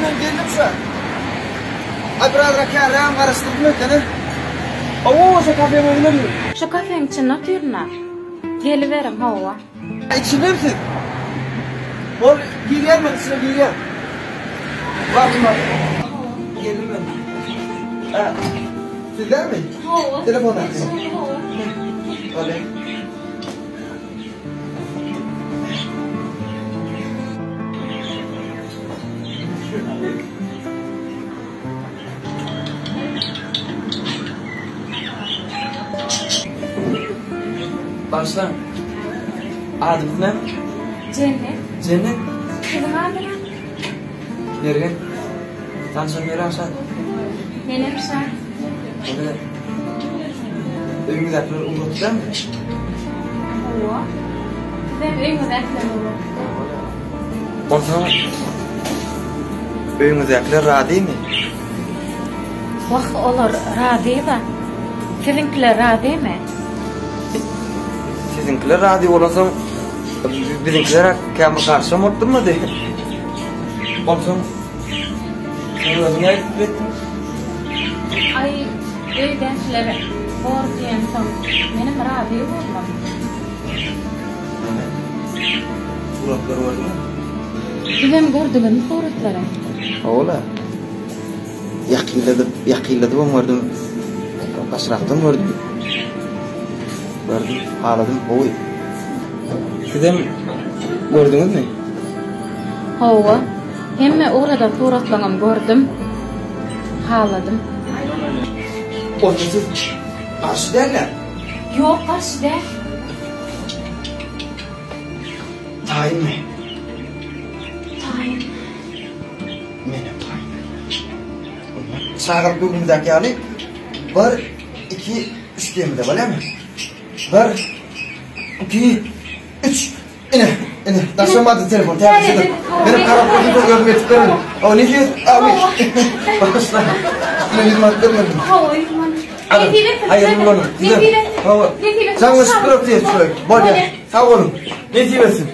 men geldim şu. Aý birazrak kärrägem garaşdyrdym ekeni. Hawa, şo kafeň öňünde dur. Şu kafeň içinde otyryn-a. Geliberiň, hawa. Içindemi siz? Bol, girýän men içine girýän. Wagtym bar. Geldim men. Hä. Sizlermi? Hawa. Telefon açyň. Hawa. Bolýa. Bagyşlaň. Adyňyz näme? Jennet. Jennet? Siziň adyňyz? Mergen. Tanşan Mergen şat. Menem şat. Indi öýüňizdäkiler ugratdylarmy? Hawa. Sizem öýüňizdäkiler ugratdy. Onsoň öýüňizdäkiler razymy? Wah, olar razy-la. Siziňkiler razymy? Siziňkiler razy bolansoň, biziňkiler käbir garşam bolup durmady. Onsoň sen özüň nädip etdiň? Aý, öýdäkiler bor diýensoň, menem razy boldum. Näme? Suratlary gördüňmi? Sizem gördüňizmi suratlary? Hawa-la. Ýakynladyp, ýakynladybam gördüm. Daşrakdan gördüm. Gördüm, haladym, gowy. Sizem gördüňizmi? Hawa. Hemme ugradan suratlaňam gördüm. Haladym. Onda siz garşy däl-ä? Ýok, garşy däl. Taýynmy? Taýyn. Menem taýyn. Çagyryp göwnümizdäki ýaly bir, iki, üç diýemizde bolýarmy? Bir, iki, üç. Ine, ine, daşam bardy telefon, täzedir. Berip garap gördüm, soň özüm etip berdim. O, nesip et, abi. Bagyşla. Ine, ýüzüme atyp bermedim. Hawa, ýüzüme atyp. Nesip etsin. Haýyrly bolun. Nesip etsin. Hawa. Nesip etsin. Jaňlaşyp durup diýip, bolýar. Sag boluň. Nesip etsin.